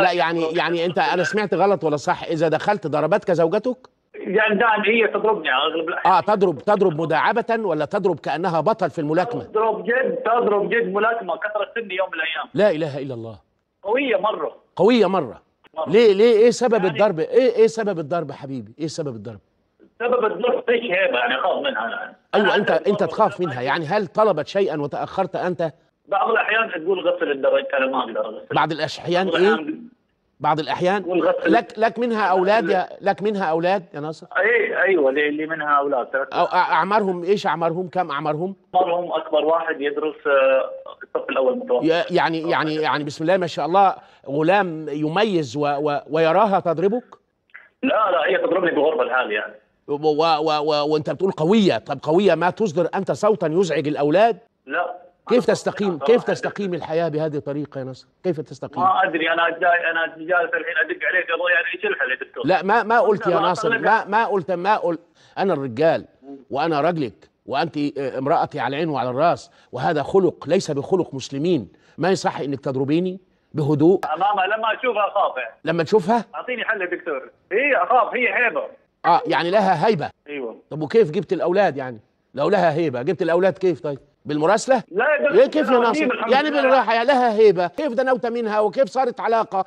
لا يعني انت، انا سمعت غلط ولا صح؟ اذا دخلت ضربتك زوجتك؟ يعني دائما هي تضربني على اغلب الاحيان. تضرب مداعبه ولا تضرب كانها بطل في الملاكمة؟ تضرب جد ملاكمة، كثرت سني يوم من الايام. لا اله الا الله. قوية مرة، قوية مرة. ليه ايه سبب يعني الضرب؟ ايه سبب الضرب حبيبي؟ ايه سبب الضرب؟ سبب الضرب فيش هيبة، يعني اخاف منها انا. ايوه، انت تخاف منها يعني. هل طلبت شيئا وتاخرت انت؟ بعض الاحيان تقول غسل الدرج، انا ما اقدر اغسل. بعض الاحيان ايه؟ بعض الاحيان لك منها اولاد يا لك منها اولاد يا ناصر؟ اي ايوه، اللي منها اولاد. أو اعمارهم ايش؟ اعمارهم كم اعمارهم؟ اعمارهم اكبر واحد يدرس الصف الاول متوسط. يعني يعني يعني بسم الله ما شاء الله، غلام يميز ويراها تضربك؟ لا هي تضربني بالغرفة الحالية يعني. وانت بتقول قوية، طب قوية ما تصدر انت صوتا يزعج الاولاد؟ لا. كيف تستقيم؟ كيف تستقيم الحياة بهذه الطريقة يا ناصر؟ كيف تستقيم؟ ما ادري، انا جالس الحين ادق عليك ابغى يعني ايش الحل يا دكتور؟ لا ما قلت يا ناصر، ما قلت انا الرجال وانا رجلك وانت امرأتي على العين وعلى الراس، وهذا خلق ليس بخلق مسلمين، ما يصح انك تضربيني بهدوء. امامها لما اشوفها اخاف يعني. لما تشوفها؟ اعطيني حل يا دكتور. اي اخاف، هي هيبة. يعني لها هيبة. ايوه. طب وكيف جبت الاولاد يعني؟ لو لها هيبة جبت الاولاد كيف طيب؟ بالمراسله؟ لا كيف يا ناصر؟ يعني بالراحة، يعني لها هيبة، كيف دنوت منها وكيف صارت علاقة؟